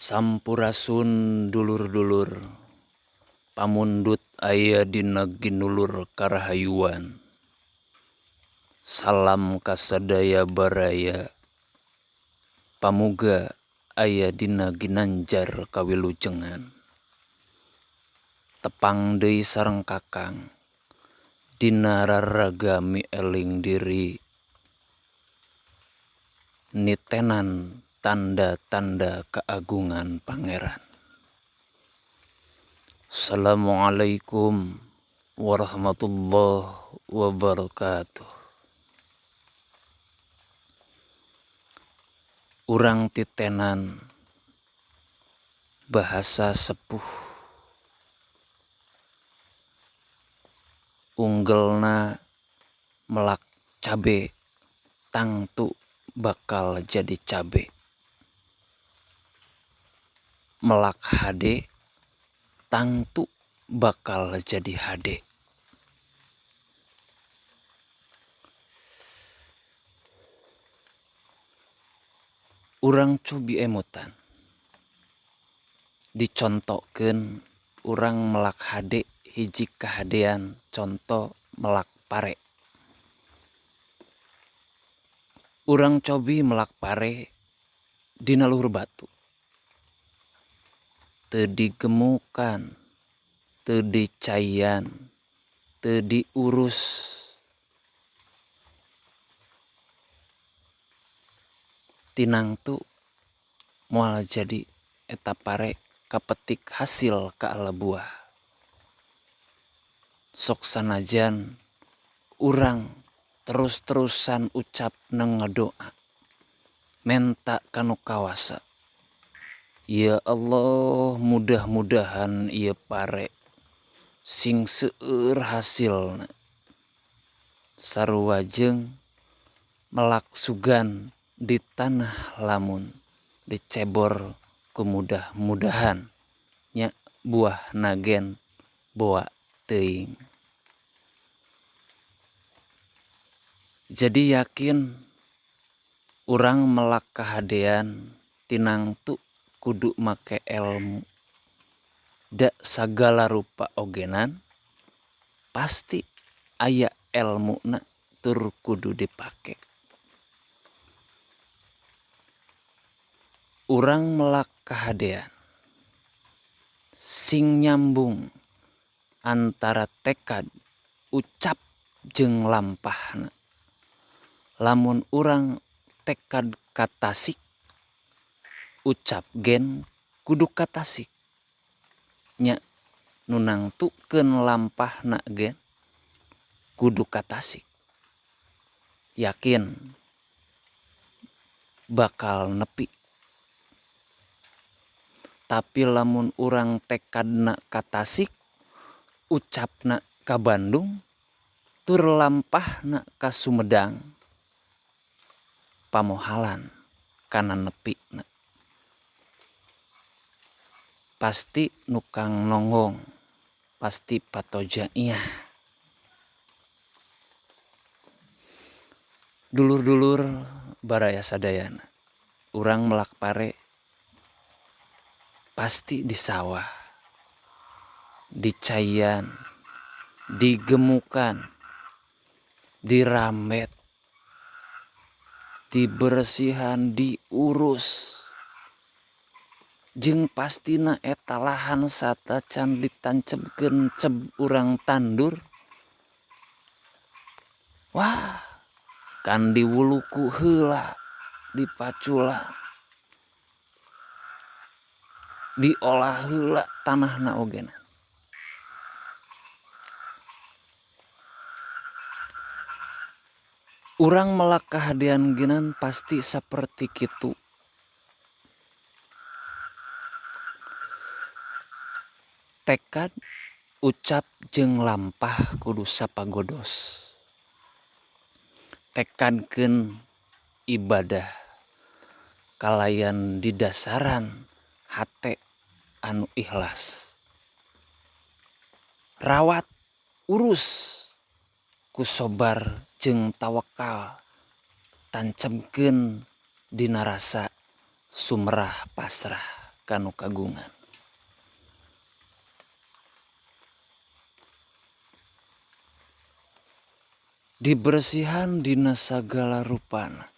Sampurasun dulur-dulur, pamundut aya dina ginulur karahayuan. Salam kasadaya baraya, pamuga aya dina ginanjar kawilujengan. Tepang deui sareng kakang, dina raraga mieling diri nitenan tanda-tanda keagungan Pangeran. Assalamualaikum warahmatullahi wabarakatuh. Urang titenan bahasa sepuh unggelna melak cabe tangtu bakal jadi cabe. Melak hade tangtu bakal jadi hade. Urang cubi emutan dicontohkeun urang melak hade hiji kahadean conto melak pare. Urang cobi melak pare dina luhur batu. Teu digemukan, teu dicaian, teu diurus. Tinangtu moal jadi eta pare kapetik hasil kaala buah. Sok sanajan urang terus-terusan ucap nang ngadoa menta ka nu kawasa, Ya Allah mudah-mudahan ieu pare sing seueur hasilna sarua jeung melak sugan di tanah lamun dicebor ku mudah-mudahan nya buahna gen boa teuing. Jadi yakin urang melak kahadean tinangtu kudu make elmu. Da sagala rupa ogenan pasti aya elmuna tur kudu dipake. Urang melak kahadean sing nyambung antara tekad, ucap jeung lampahna. Lamun urang tekad ka Tasik, ucap gen kudu ka Tasik. Nya nu nangtukeun lampahna gen kudu ka Tasik. Yakin bakal nepi. Tapi lamun urang tekadna ka Tasik, ucapna ka Bandung, tur lampahna ka Sumedang, pamohalan kana nepina. Pasti nukang nonggong, pasti patoja iyah. Dulur-dulur baraya sadayana, urang melak pare pasti di sawah, dicaian, digemukan, dirambet, dibersihan, diurus. Jeung pastina eta lahan satacan ditancebkeun ceb urang tandur, wah kan diwuluku heula, dipaculan, diolah heula tanahna ogena. Urang melak kahadean genan pasti saperti kitu. Tekad, ucap jeung lampah kudu sapagodos. Tekadkeun ibadah kalayan didasaran hate anu ikhlas. Rawat, urus ku sobar jeung tawakal tancebkeun dina rasa sumerah pasrah ka. ka nu kagungan. Diberesihan dina sagala rupana.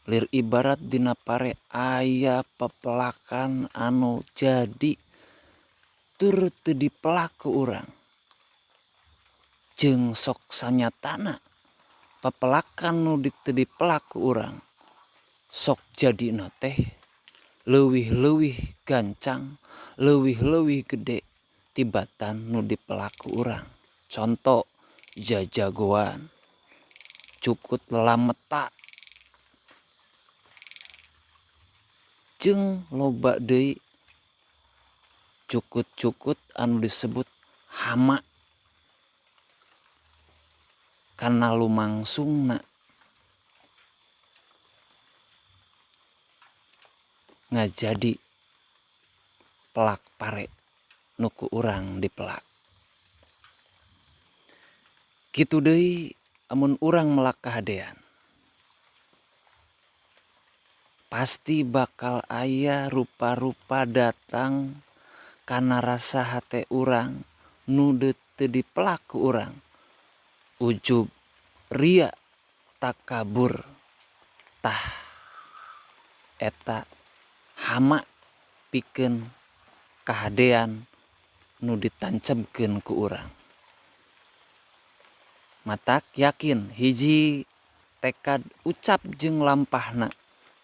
Lir ibarat dina pare aya pepelakan anu jadi tur teu dipelak ku urang. Jeung sok sanyatana pepelakan nu teu dipelak ku urang sok jadina teh leuwih-leuwih gancang, leuwih-leuwih gede tibatan nu dipelak ku urang. Conto jajagoan, cukut lameta, jeung loba deui cukut-cukut anu disebut hama kana lumangsungna ngajadi pelak pare nu ku urang dipelak. Kitu deui amun urang melak kahadean pasti bakal aya rupa-rupa datang kana rasa hate urang nu teu dipelak ku urang. Ujub, ria, takabur, tah eta hama pikeun kahadean nu ditancebkeun ku urang. Matak yakin hiji tekad ucap jeung lampahna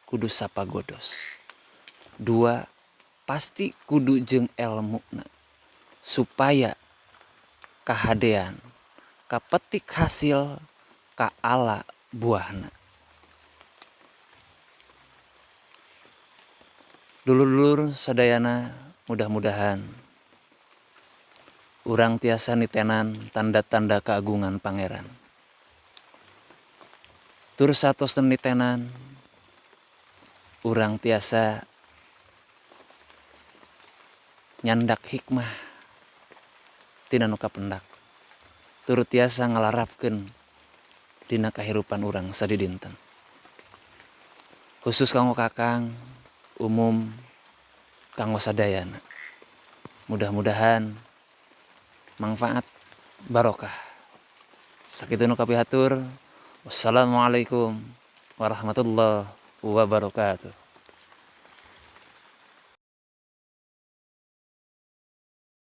kudu sapagodos. Dua, pasti kudu jeung elmuna supaya kahadean kapetik hasil kaala buahna. Dulur-dulur sadayana mudah-mudahan urang tiasa nitenan tanda-tanda keagungan Pangeran. Tur satos nitenan urang tiasa nyandak hikmah tina nu kapendak. Tur tiasa ngalarapkeun dina kahirupan urang sadidinten. Khusus kanggo kakang, umum kanggo sadayana. Mudah-mudahan manfaat barokah. Sakitu nu kapihatur. Wassalamualaikum warahmatullahi wabarakatuh.